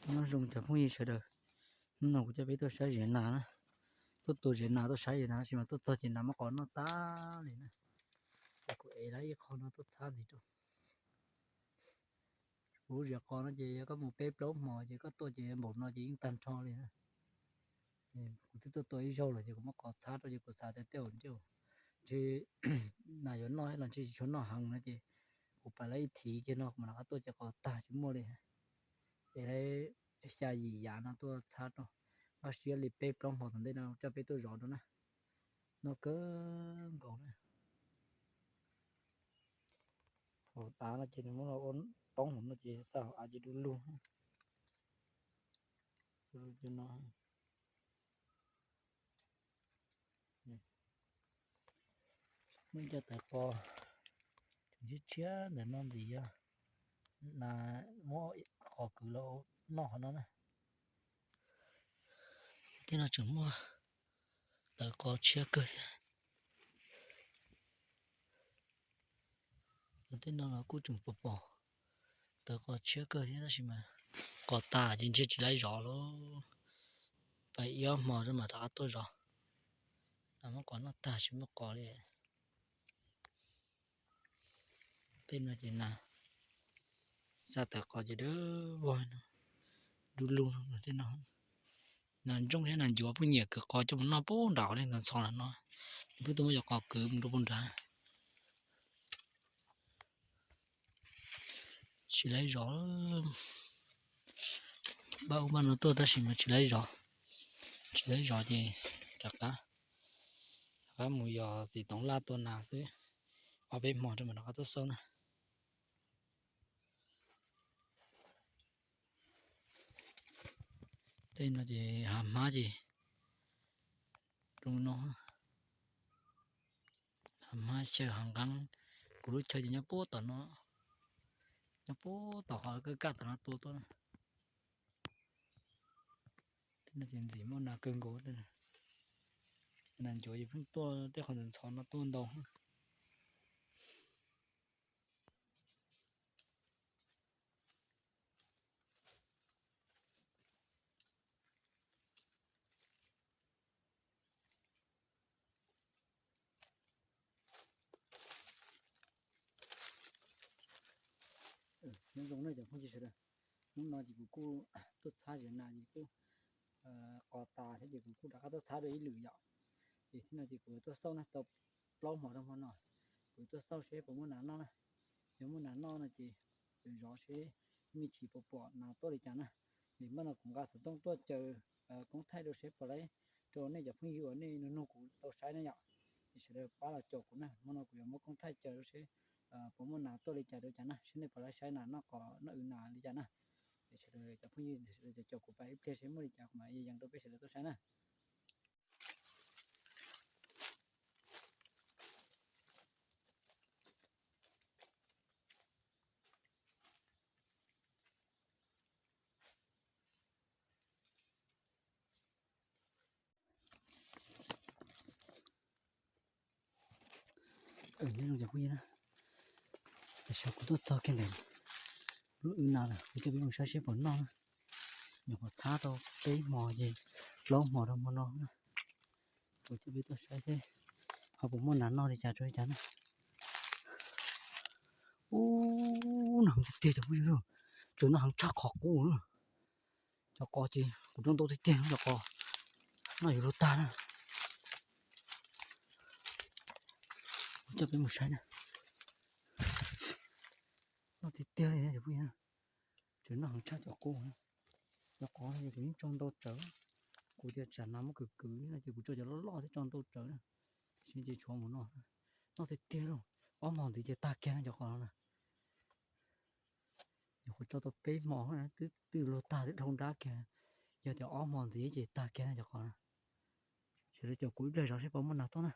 Nyob zoo cov phooj ywg sawv daws, hnub no kuv coj peb tuaj saib zes nas na. Tuaj tua zes nas, tuaj saib zes nas, tab sis mas tuaj txog ces nas muab qos noj tag li na. Ces kuv ev lawm ib qho no tuaj txhab ntxiv rau. Kuv lub zes qos no ces yog koj mus peb plaub hmo ces koj tuaj ces npaum no ces yeej tag nrho li na. Kuv twb tuaj tua ib zaug lawm ces kuv muab qos txhab rau ces kuv xav tias tej zaum ntshe, ntshe nas yuav noj los ntshe tsis tshua noj heev no ces kuv pais lawm ib thiv kiag no kuv mam rov qab tuaj ces qos tag tsis muaj li. Es xya yim yam no tuaj txhab rau, npaj siab li peb plaub hmo tom ntej no coj peb tuaj zov rau na. Noj kawg nkaus na. Hauv av no ces nws muab los ua poob hauv no ces xaj hauv av ces du lug, du lug no. Muaj ib co tawv qos tseem tshiab tshiab ntawm no ntxiv, yog nas muab qos kwv los noj qhov no na. Tej no tseem muaj tawv qos tshiab kawg thiab. Tej no los kuj tseem pom pom tawv qos tshiab kawg thiab tab sis mas qos tas ces ntshe tsis laib zov lawm. Pais ib ob hmo mam rov qab tuaj zov. Nas muab qos noj tag tsis muaj qos li. Tej no ces nas xa tawv qos ces dawb vog no, du lug no tej no. Nas ntsooj thiab nas ncuav pheej nyiam kwv qos coj mus noj puag nram qhov nej ntxhov ntxhov no. Nws pheej tuaj muab cov qos kwv mus rau puag nrad. Tsis laib zov, npaj ub npaj no tuaj tab sis mas tsis laib zov. Tsis laib zov ces rov qab, rov qab mus yos txiv toov laj tua nas xwb. Ob peb hmo rau mam rov qab tuaj xauj na. Tej no ces hav hmab ces zoo no. Hav hmab xyaw hav nqeeb, kuv lub chaw ces nyob puag tom no, nyob puag tom qhov kaj kaj tom no tua tuaj na. Tej no ces ntxim muaj nas kawg nkaus. Nas ncuav ces pheej tuaj tej qhov ntxhov ntxhov no tuaj ntau. Nyob zoo na cov phooj ywg sawv daws, hnub no ces kuv kuj tuaj txhab zes nas ces kuj qos tas thiab ces kuv kuj rov qab tuaj txhab dua ib lwm yom. Ces txij no ces kuv tuaj xauj na, tau plaub hmo rau hmo no, kuv tuaj xauj seb puas muaj nas noj na. Yog muaj nas noj no ces kuv zov seb me ntsis puas pom nas tuaj li cas na. Ces hmo no kuv nqa xov tooj tuaj caw koob thaij rau seb puas laib rau nej cov phooj ywg uas nej nug nug kuv tau saib na yom. Ces sawv daws pab los caum kuv na, hmo no kuv yuav muab koob thaij caw rau seb puas muaj nas tuaj li cas rau cas na, seb nej puas laib saib nas noj qos noj wb nas li cas na. Es sawv daws cov phooj ywg sawv daws caum kuv pab ib pliag seb muaj li cas kuv mam yees rau peb sawv daws tuaj saib na. Nyob zoo cov phooj ywg na, tam sim kuv tuaj txog kiag ntawm lub wb nas lawm, kuv coj peb mus saib seb puas noj na. Nyuam qhuav txhab tau peb hmo ces plaub hmo rau hmo no na. Kuv coj peb tuaj saib seb ho puas muaj nas noj li cas rau li cas na. Ub, noj heev tiag tiag cov phooj ywg, tseem noj heev tshaj qhov qub na. Cov qos ces kuv tso ntau tiag tiag, cov qos noj yuav luag tag na. Kuv coj peb mus saib na. Noj tiag tiag li cov phooj ywg, tseem noj heev tshaj cov qub. Cov qos no ces kuv yeej tso ntau tsawv, kuv tias tsam nas muab kwv kwv no ces kuv tso cov loj loj thiab tso ntau tsawv na. Tiam sis ces tshuav mus no, noj tiag tiag lauj. Ob hmo ntxiv ces tag kiag na cov qos no na. Nyuam qhuav tso tau peb hmo twb twb luag tag twb dhau nrab kiag, yog tias ob hmo ntxiv ces tag kiag na cov qos na. Sawv daws caum kuv ib pliag zov seb puas muaj nas tuaj na.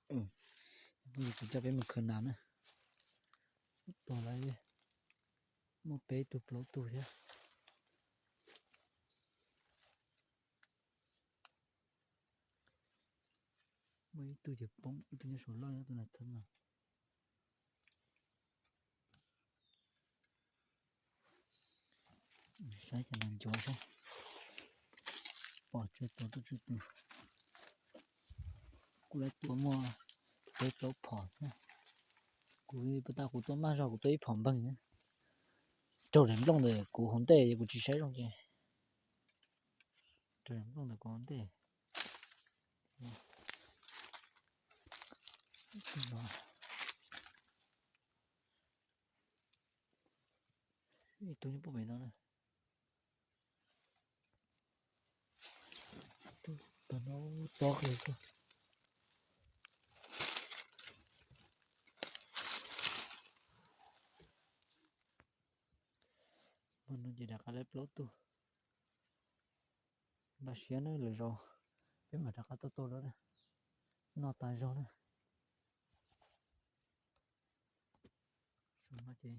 Kuv coj peb mus khaws nas na. Ub, tuag lawm, muaj peb tug plaub tug thiab. Muaj ib tug ces poob, ib tug nyob saum loj, tus nas txheeb no. Saib cov nas ncuav saib, pom tsawg tus tuaj tsawg tus. Kuv lawv tua muaj peb plaub phom thiab. Kuv puas tas kuv tua maj zog kuv tua ib phom npeeg na. Raug daim nplooj ntawm kuv hauv ntej kuv tsis saib zoo ces raug daim nplooj ntawm kuv hauv ntej. Ib tug nyob pem no na. Tog no, tog kawg. Hmo no ces rov qab lawv plaub tug. Npaj siab na, lwm zaus peb mam rov qab tuaj tua dua na. Noj tas zog na. Ces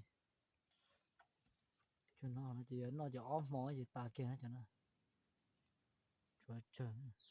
cov no ces yuav noj cov ob hmo ces tas kiag na cov no. Tshuav tsawg.